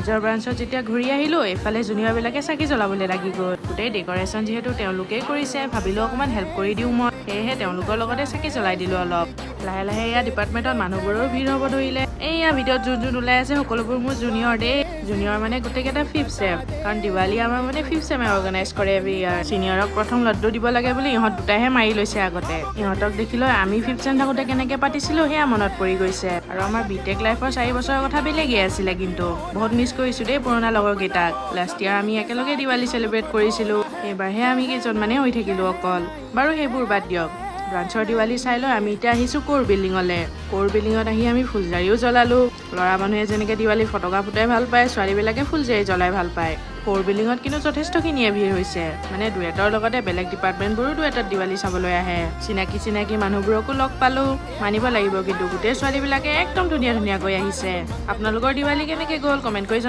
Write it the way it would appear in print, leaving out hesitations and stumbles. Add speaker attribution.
Speaker 1: নিজৰ ব্ৰাঞ্চত যেতিয়া ঘূৰি আহিলোঁ, এইফালে জুনিয়ৰবিলাকে চাকি জ্বলাবলৈ লাগি গ'ল। গোটেই ডেক'ৰেশ্যন যিহেতু তেওঁলোকেই কৰিছে, ভাবিলোঁ অকণমান হেল্প কৰি দিওঁ মই। সেয়েহে তেওঁলোকৰ লগতে চাকি জ্বলাই দিলোঁ অলপ। লাহে লাহে এয়া ডিপাৰ্টমেণ্টত মানুহবোৰৰো ভিৰ হ'ব ধৰিলে। এইয়া ভিডিঅ'ত যোন যোন ওলাই আছে, সকলোবোৰ মোৰ জুনিয়ৰ দেই। জুনিয়ৰ মানে গোটেইকেইটা ফিফ্থ চেম, কাৰণ দিৱালী আমাৰ মানে ফিফ্থ চেমে অৰ্গেনাইজ কৰে এভৰি ইয়াৰ। চিনিয়ৰক প্ৰথম লাড্ডু দিব লাগে বুলি ইহঁত দুটাইহে মাৰি লৈছে আগতে। ইহঁতক দেখিলৈ আমি ফিফ্থ চেম থাকোঁতে কেনেকৈ পাতিছিলোঁ, সেয়া মনত পৰি গৈছে। আৰু আমাৰ বি টেক লাইফৰ 4 বছৰৰ কথা বেলেগেই আছিলে কিন্তু। বহুত মিছ কৰিছোঁ দেই পুৰণা লগৰকেইটাক। লাষ্ট ইয়াৰ আমি একেলগে দিৱালী চেলিব্ৰেট কৰিছিলোঁ, এইবাৰহে আমি কেইজনমানে হৈ থাকিলোঁ অকল। বাৰু, সেইবোৰ বাদ দিয়ক। ব্ৰাঞ্চৰ দিৱালী চাই লৈ আমি এতিয়া আহিছোঁ ক'ৰ বিল্ডিঙলৈ। ক'ৰ বিল্ডিঙত আহি আমি ফুলজাৰিও জ্বলালোঁ। ল'ৰা মানুহে যেনেকৈ দিৱালী ফটকা ফুটাই ভাল পায়, ছোৱালীবিলাকে ফুলজাৰি জ্বলাই ভাল পায়। ক'ৰ বিল্ডিঙত কিন্তু যথেষ্টখিনিয়ে ভিৰ হৈছে। মানে ডুৱেটৰ লগতে বেলেগ ডিপাৰ্টমেণ্টবোৰো ডুৱেটত দিৱালী চাবলৈ আহে। চিনাকি চিনাকি মানুহবোৰকো লগ পালোঁ। মানিব লাগিব কিন্তু, গোটেই ছোৱালীবিলাকে একদম ধুনীয়া ধুনীয়াকৈ আহিছে। আপোনালোকৰ দিৱালী কেনেকৈ গ'ল, কমেণ্ট কৰি জনাব।